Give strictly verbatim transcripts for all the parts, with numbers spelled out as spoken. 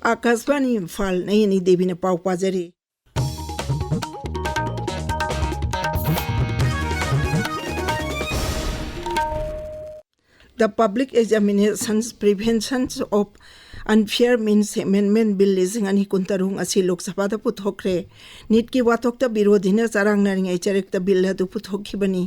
ꯑꯥꯀꯥꯁꯕꯥꯅꯤ ꯏꯝꯐꯥꯜ, ꯅꯌꯅꯤ ꯗꯦꯕꯤꯅ ꯄꯥꯎ ꯄꯥꯖꯔꯤ꯫ The Public Examinations Prevention of Unfair Means Amendment Bill ꯂꯤꯁꯤꯡ ꯑꯅꯤ ꯀꯨꯟꯇꯔꯨꯛ ꯑꯁꯤ ꯂꯣꯛ ꯁꯚꯥꯗ ꯄꯨꯊꯣꯛꯈ꯭ꯔꯦ꯫ ꯅꯤꯠꯀꯤ ꯋꯥꯊꯣꯛꯇ ꯕꯤꯔꯣꯙꯤꯅ ꯆꯔꯥꯡꯅꯔꯤꯉꯩ ꯆꯔꯛꯇ ꯕꯤꯜ ꯑꯗꯨ ꯄꯨꯊꯣꯛꯈꯤꯕꯅꯤ꯫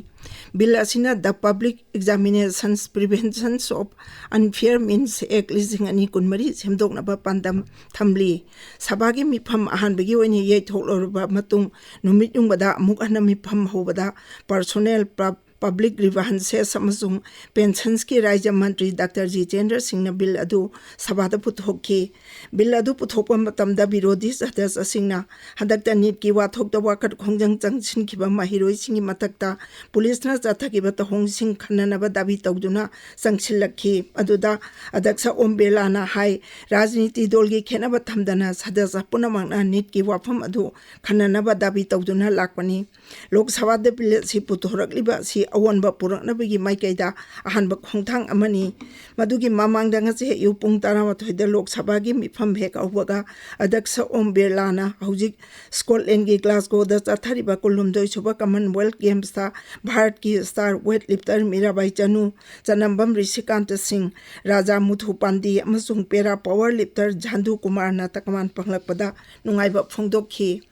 ꯕꯤꯜ ꯑꯁꯤꯅ The Public Examinations Prevention of Unfair Means Act ꯂꯤꯁꯤꯡ ꯑꯅꯤ ꯀꯨꯟꯃꯔꯤ ꯁꯦꯝꯗꯣꯛꯅꯕ ꯄꯥꯟꯗꯝ ꯊꯝꯂꯤ꯫ ꯁꯚꯥꯒꯤ ꯃꯤꯐꯝ ꯑꯍꯥꯟꯕꯒꯤ ꯑꯣꯏꯅ ꯌꯩꯊꯣꯛꯂꯔꯕ ꯃꯇꯨꯡ, ꯅꯨꯃꯤꯠ ꯌꯨꯡꯕꯗ ꯑꯃꯨꯛ ꯍꯟꯅ ꯃꯤꯐꯝ ꯍꯧꯕꯗ Personnel, Pub-, Public Grievances ꯑꯃꯁꯨꯡ Pensionsꯀꯤ ꯔꯥꯖ꯭ꯌ ꯃꯟꯇ꯭ꯔꯤ ꯗꯥꯛꯇꯔ ꯖꯤꯇꯦꯟꯗ꯭ꯔ ꯁꯤꯡꯅ ꯕꯤꯜ ꯑꯗꯨ ꯁꯚꯥꯗ ꯄꯨꯊꯣꯛꯈꯤ꯫ ꯕꯤꯜ ꯑꯗꯨ ꯄꯨꯊꯣꯛꯄ ꯃꯇꯝꯗ ꯕꯤꯔꯣꯙꯤ ꯁꯗꯁ꯭ꯌꯁꯤꯡꯅ ꯍꯟꯗꯛꯇ ꯅꯤꯠꯀꯤ ꯋꯥꯊꯣꯛꯇ ꯋꯥꯀꯠ ꯈꯣꯡꯖꯪ ꯆꯪꯁꯤꯟꯈꯤꯕ ꯃꯍꯩꯔꯣꯏꯁꯤꯡꯒꯤ ꯃꯊꯛꯇ ꯄꯨꯂꯤꯁꯅ ꯆꯠꯊꯈꯤꯕ ꯊꯧꯑꯣꯡꯁꯤꯡ ꯈꯟꯅꯅꯕ ꯗꯥꯕꯤ ꯇꯧꯗꯨꯅ ꯆꯪꯁꯤꯜꯂꯛꯈꯤ꯫ ꯑꯗꯨꯗ ꯑꯗꯛꯁ ꯑꯣꯝ ꯕꯤꯔꯂꯥꯅ ꯍꯥꯏ, ꯔꯥꯖꯅꯤꯇꯤ ꯗꯣꯜꯒꯤ ꯈꯦꯠꯅꯕ ꯊꯝꯗꯅ ꯁꯗꯁ꯭ꯌ ꯄꯨꯝꯅꯃꯛꯅ ꯅꯤꯠꯀꯤ ꯋꯥꯐꯝ ꯑꯗꯨ ꯈꯟꯅꯅꯕ ꯗꯥꯕꯤ ꯇꯧꯗꯨꯅ ꯂꯥꯛꯄꯅꯤ꯫ ꯂꯣꯛ ꯁꯚꯥꯗ ꯕꯤꯜ ꯑꯁꯤ ꯄꯨꯊꯣꯔꯛꯂꯤꯕ ꯑꯁꯤ ꯑꯑꯣꯟꯕ ꯄꯨꯔꯛꯅꯕꯒꯤ ꯃꯥꯏꯀꯩꯗ ꯑꯍꯥꯟꯕ ꯈꯣꯡꯊꯥꯡ ꯑꯃꯅꯤ꯫ ꯃꯗꯨꯒꯤ ꯃꯃꯥꯡꯗ ꯉꯁꯤ ꯑꯌꯨꯛ ꯄꯨꯡ ꯇꯔꯥꯃꯥꯊꯣꯏꯗ ꯂꯣꯛ ꯁꯚꯥꯒꯤ ꯃꯤꯐꯝ ꯍꯦꯛ ꯍꯧꯕꯒ ꯑꯗꯛꯁ ꯑꯣꯝ ꯕꯤꯔꯂꯥꯅ ꯍꯧꯖꯤꯛ ꯁ꯭ꯀꯣꯠꯂꯦꯟꯒꯤ ꯒ꯭ꯂꯥꯁꯒꯣꯗ ꯆꯠꯊꯔꯤꯕ ꯀꯨꯟꯍꯨꯝꯗꯣꯏ ꯁꯨꯕ Commonwealth Gamesꯇ ꯚꯥꯔꯠꯀꯤ star weight lifter Mirabai Chanu, ꯆꯅꯝꯕꯝ ꯔꯤꯁꯤꯀꯥꯟꯇ ꯁꯤꯡ, ꯔꯥꯖꯥ ꯃꯨꯊꯨ ꯄꯥꯟꯗꯤ ꯑꯃꯁꯨꯡ para power lifter ꯖꯥꯟꯗꯨ ꯀꯨꯃꯥꯔꯅ ꯇꯀꯃꯥꯟ ꯐꯪꯂꯛꯄꯗ ꯅꯨꯡꯉꯥꯏꯕ ꯐꯣꯡꯗꯣꯛꯈꯤ꯫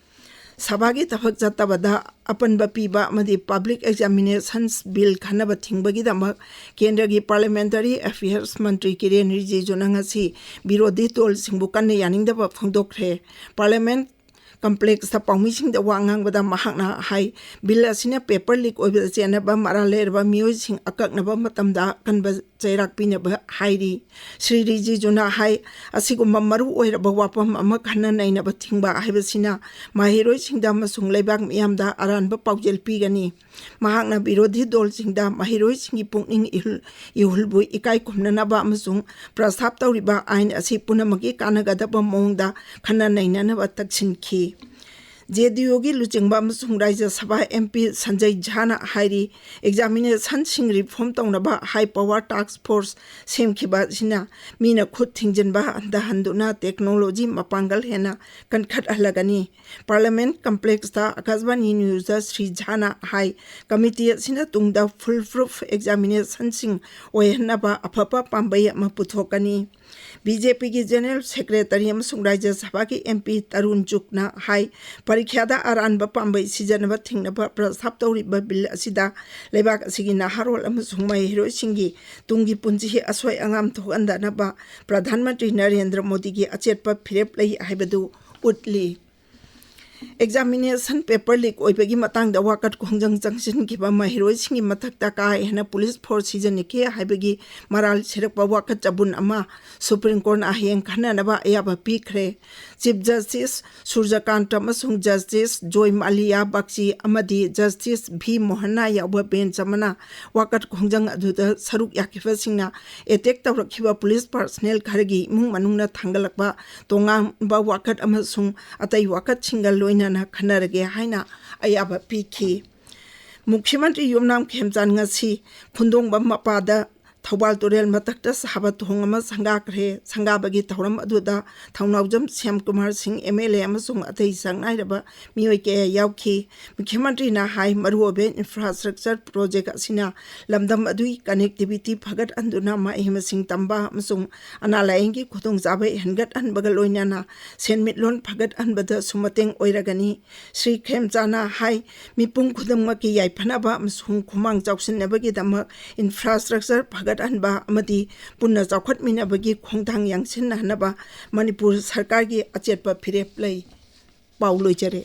ꯁꯚꯥꯒꯤ ꯊꯕꯛ ꯆꯠꯇꯕꯗ ꯑꯄꯟꯕ ꯄꯤꯕ ꯑꯃꯗꯤ Public Examinations Bill ꯈꯟꯅꯕ ꯊꯤꯡꯕꯒꯤꯗꯃꯛ ꯀꯦꯟꯗ꯭ꯔꯒꯤ Parliamentary Affairs ꯃꯟꯇ꯭ꯔꯤ ꯀꯤꯔꯦꯟ ꯔꯤꯖꯤꯖꯨꯅ ꯉꯁꯤ ꯕꯤꯔꯣꯙꯤ ꯗꯣꯜꯁꯤꯡꯕꯨ ꯀꯟꯅ ꯌꯥꯅꯤꯡꯗꯕ ꯐꯣꯡꯗꯣꯛꯈ꯭ꯔꯦ꯫ Parliament Complexꯇ ꯄꯥꯎꯃꯤꯁꯤꯡꯗ ꯋꯥ ꯉꯥꯡꯕꯗ ꯃꯍꯥꯛꯅ ꯍꯥꯏ, ꯕꯤꯜ ꯑꯁꯤꯅ paper leak ꯑꯣꯏꯕꯗ ꯆꯦꯟꯅꯕ ꯃꯔꯥꯜ ꯂꯩꯔꯕ ꯃꯤꯑꯣꯏꯁꯤꯡ ꯑꯀꯛꯅꯕ ꯃꯇꯝꯗ ꯑꯀꯟꯕ ꯆꯩꯔꯥꯛ ꯄꯤꯅꯕ ꯍꯥꯏꯔꯤ꯫ ꯁ꯭ꯔꯤ ꯔꯤꯖꯤꯖꯨꯅ ꯍꯥꯏ, ꯑꯁꯤꯒꯨꯝꯕ ꯃꯔꯨ ꯑꯣꯏꯔꯕ ꯋꯥꯐꯝ ꯑꯃ ꯈꯟꯅ ꯅꯩꯅꯕ ꯊꯤꯡꯕ ꯍꯥꯏꯕꯁꯤꯅ ꯃꯍꯩꯔꯣꯏꯁꯤꯡꯗ ꯑꯃꯁꯨꯡ ꯂꯩꯕꯥꯛ ꯃꯤꯌꯥꯝꯗ ꯑꯔꯥꯟꯕ ꯄꯥꯎꯖꯦꯜ ꯄꯤꯒꯅꯤ꯫ ꯃꯍꯥꯛꯅ ꯕꯤꯔꯣꯙꯤ ꯗꯣꯜꯁꯤꯡꯗ ꯃꯍꯩꯔꯣꯏꯁꯤꯡꯒꯤ ꯄꯨꯛꯅꯤꯡ ꯏꯍꯨꯜ, ꯏꯍꯨꯜꯕꯨ ꯏꯀꯥꯏ ꯈꯨꯝꯅꯅꯕ ꯑꯃꯁꯨꯡ ꯄ꯭ꯔꯁꯇꯥꯞ ꯇꯧꯔꯤꯕ ꯑꯥꯏꯟ ꯑꯁꯤ ꯄꯨꯝꯅꯃꯛꯀꯤ ꯀꯥꯟꯅꯒꯗꯕ ꯃꯑꯣꯡꯗ ꯈꯟꯅ ꯅꯩꯅꯅꯕ ꯇꯛꯁꯤꯟꯈꯤ꯫ ꯖꯦ ꯗꯤ ꯌꯨꯒꯤ ꯂꯨꯆꯤꯡꯕ ꯑꯃꯁꯨꯡ ꯔꯥꯖ꯭ꯌ ꯁꯚꯥ ꯑꯦꯝ ꯄꯤ ꯁꯟꯖꯌ ꯖꯥꯅ ꯍꯥꯏꯔꯤ, ꯑꯦꯛꯖꯥꯃꯤꯅꯦꯁꯟꯁꯤꯡ ꯔꯤꯐꯣꯔꯝ ꯇꯧꯅꯕ ꯍꯥꯏ ꯄꯋꯥꯔ ꯇꯥꯁꯛ ꯐꯣꯔꯁ ꯁꯦꯝꯈꯤꯕ ꯑꯁꯤꯅ ꯃꯤꯅ ꯈꯨꯠ ꯊꯤꯡꯖꯤꯟꯕ ꯍꯟꯊꯍꯟꯗꯨꯅ ꯇꯦꯛꯅꯣꯂꯣꯖꯤ ꯃꯄꯥꯡꯒꯜ ꯍꯦꯟꯅ ꯀꯟꯈꯠꯍꯜꯂꯒꯅꯤ꯫ ꯄꯥꯔꯂꯤꯌꯥꯃꯦꯟꯠ ꯀꯝꯄ꯭ꯂꯦꯛꯁꯇ ꯑꯀꯥꯁꯕꯥꯅꯤ ꯅ꯭ꯌꯨꯁꯇ ꯁ꯭ꯔꯤ ꯖꯥꯅ ꯍꯥꯏ, ꯀꯃꯤꯇꯤ ꯑꯁꯤꯅ ꯇꯨꯡꯗ ꯐꯨꯜ ꯄ꯭ꯔꯨꯐ ꯑꯦꯛꯖꯥꯃꯤꯅꯦꯁꯟꯁꯤꯡ ꯑꯣꯏꯍꯟꯅꯕ ꯑꯐꯕ ꯄꯥꯝꯕꯩ ꯑꯃ ꯄꯨꯊꯣꯛꯀꯅꯤ꯫ ꯕꯤ ꯖꯦ ꯄꯤꯒꯤ ꯖꯦꯅꯔꯦꯜ ꯁꯦꯀ꯭ꯔꯦꯇꯔꯤ ꯑꯃꯁꯨꯡ ꯔꯥꯖ꯭ꯌ ꯁꯚꯥꯒꯤ ꯑꯦꯝ ꯄꯤ ꯇꯔꯨꯟ ꯆꯨꯒꯅ ꯍꯥꯏ, ꯄꯔꯤꯈ꯭ꯌꯥꯗ ꯑꯔꯥꯟꯕ ꯄꯥꯝꯕꯩ ꯁꯤꯖꯤꯟꯅꯕ ꯊꯤꯡꯅꯕ ꯄ꯭ꯔꯁꯇꯥꯞ ꯇꯧꯔꯤꯕ ꯕꯤꯜ ꯑꯁꯤꯗ ꯂꯩꯕꯥꯛ ꯑꯁꯤꯒꯤ ꯅꯍꯥꯔꯣꯜ ꯑꯃꯁꯨꯡ ꯃꯍꯩꯔꯣꯏꯁꯤꯡꯒꯤ ꯇꯨꯡꯒꯤ ꯄꯨꯟꯁꯤ ꯑꯁꯣꯏ ꯑꯉꯥꯝ ꯊꯣꯛꯍꯟꯗꯅꯕ ꯄ꯭ꯔꯙꯥꯟ ꯃꯟꯇ꯭ꯔꯤ ꯅꯔꯦꯟꯗ꯭ꯔ ꯃꯣꯗꯤꯒꯤ ꯑꯆꯦꯠꯄ ꯐꯤꯔꯦꯞ ꯂꯩ ꯍꯥꯏꯕꯗꯨ ꯎꯠꯂꯤ꯫ ꯑꯦꯛꯖꯥꯃꯤꯅꯦꯁꯟ ꯄꯦꯄꯔ ꯂꯤꯛ ꯑꯣꯏꯕꯒꯤ ꯃꯇꯥꯡꯗ ꯋꯥꯀꯠ ꯈꯣꯡꯖꯪ ꯆꯪꯁꯤꯟꯈꯤꯕ ꯃꯍꯩꯔꯣꯏꯁꯤꯡꯒꯤ ꯃꯊꯛꯇ ꯀꯥ ꯍꯦꯟꯅ ꯄꯨꯂꯤꯁ ꯐꯣꯔꯁ ꯁꯤꯖꯤꯟꯅꯈꯤ ꯍꯥꯏꯕꯒꯤ ꯃꯔꯥꯜ ꯁꯤꯔꯛꯄ ꯋꯥꯀꯠ ꯆꯕꯨꯟ ꯑꯃ ꯁꯨꯄ꯭ꯔꯤꯝ ꯀꯣꯔꯠꯅ ꯍꯌꯦꯡ ꯈꯟꯅꯅꯕ ꯑꯌꯥꯕ ꯄꯤꯈ꯭ꯔꯦ꯫ ꯆꯤꯐ ꯖꯁꯇꯤꯁ ꯁꯨꯔꯖꯀꯥꯟꯇ ꯑꯃꯁꯨꯡ ꯖꯁꯇꯤꯁ ꯖꯣꯏ ꯃꯥꯂꯤꯌꯥ ꯕꯥꯒꯆꯤ ꯑꯃꯗꯤ ꯖꯁꯇꯤꯁ ꯚꯤ ꯃꯣꯍꯟꯅ ꯌꯥꯎꯕ ꯕꯦꯟꯆ ꯑꯃꯅ ꯋꯥꯀꯠ ꯈꯣꯡꯖꯪ ꯑꯗꯨꯗ ꯁꯔꯨꯛ ꯌꯥꯈꯤꯕꯁꯤꯡꯅ ꯑꯦꯇꯦꯛ ꯇꯧꯔꯛꯈꯤꯕ ꯄꯨꯂꯤꯁ ꯄꯥꯔꯁꯅꯦꯜ ꯈꯔꯒꯤ ꯏꯃꯨꯡ ꯃꯅꯨꯡꯅ ꯊꯥꯡꯒꯠꯂꯛꯄ ꯇꯣꯉꯥꯟꯕ ꯋꯥꯀꯠ ꯑꯃꯁꯨꯡ ꯑꯇꯩ ꯋꯥꯀꯠꯁꯤꯡꯒ ꯂꯣꯏꯅꯅ ꯈꯟꯅꯔꯒꯦ ꯍꯥꯏꯅ ꯑꯌꯥꯕ ꯄꯤꯈꯤ꯫ ꯃꯨꯈ꯭ꯌ ꯃꯟꯇ꯭ꯔꯤ ꯌꯨꯝꯅꯥꯝ ꯈꯦꯝꯆꯥꯟ ꯉꯁꯤ ꯈꯨꯟꯗꯣꯡꯕꯝ ꯃꯄꯥꯗ ꯊꯧꯕꯥꯜ ꯇꯨꯔꯦꯜ ꯃꯊꯛꯇ ꯁꯥꯕ ꯊꯣꯡ ꯑꯃ ꯁꯪꯒꯥꯈ꯭ꯔꯦ꯫ ꯁꯪꯒꯥꯕꯒꯤ ꯊꯧꯔꯝ ꯑꯗꯨꯗ ꯊꯧꯅꯥꯎꯖꯝ ꯁ꯭ꯌꯥꯝ ꯀꯨꯃꯥꯔ ꯁꯤꯡ ꯑꯦꯝ ꯑꯦꯜ ꯑꯦ ꯑꯃꯁꯨꯡ ꯑꯇꯩ ꯁꯛꯅꯥꯏꯔꯕ ꯃꯤꯑꯣꯏ ꯀꯌꯥ ꯌꯥꯎꯈꯤ꯫ ꯃꯨꯈ꯭ꯌ ꯃꯟꯇ꯭ꯔꯤꯅ ꯍꯥꯏ, ꯃꯔꯨꯑꯣꯏꯕ ꯏꯟꯐ꯭ꯔꯥꯁ꯭ꯇ꯭ꯔꯛꯆꯔ ꯄ꯭ꯔꯣꯖꯦꯛ ꯑꯁꯤꯅ ꯂꯝꯗꯝ ꯑꯗꯨꯒꯤ ꯀꯅꯦꯛꯇꯤꯚꯤꯇꯤ ꯐꯒꯠꯍꯟꯗꯨꯅ ꯃꯍꯩ ꯃꯁꯤꯡ ꯇꯝꯕ ꯑꯃꯁꯨꯡ ꯑꯅꯥ ꯂꯥꯌꯦꯡꯒꯤ ꯈꯨꯗꯣꯡꯆꯥꯕ ꯍꯦꯟꯒꯠꯍꯟꯕꯒ ꯂꯣꯏꯅꯅ ꯁꯦꯟꯃꯤꯠꯂꯣꯟ ꯐꯒꯠꯍꯟꯕꯗꯁꯨ ꯃꯇꯦꯡ ꯑꯣꯏꯔꯒꯅꯤ꯫ ꯁ꯭ꯔꯤ ꯈꯦꯝꯆꯥꯅ ꯍꯥꯏ, ꯃꯤꯄꯨꯝ ꯈꯨꯗꯤꯡꯃꯛꯀꯤ ꯌꯥꯏꯐꯅꯕ ꯑꯃꯁꯨꯡ ꯈꯨꯃꯥꯡ ꯆꯥꯎꯁꯤꯟꯅꯕꯒꯤꯗꯃꯛ ꯏꯟꯐ꯭ꯔꯥꯁ꯭ꯇ꯭ꯔꯛꯆꯔ ꯐꯒꯠꯍꯟꯕ ꯑꯃꯗꯤ ꯄꯨꯟꯅ ꯆꯥꯎꯈꯠꯃꯤꯟꯅꯕꯒꯤ ꯈꯣꯡꯊꯥꯡ ꯌꯥꯡꯁꯤꯟꯅꯍꯟꯅꯕ ꯃꯅꯤꯄꯨꯔ ꯁꯔꯀꯥꯔꯒꯤ ꯑꯆꯦꯠꯄ ꯐꯤꯔꯦꯞ ꯂꯩ꯫ ꯄꯥꯎ ꯂꯣꯏꯖꯔꯦ꯫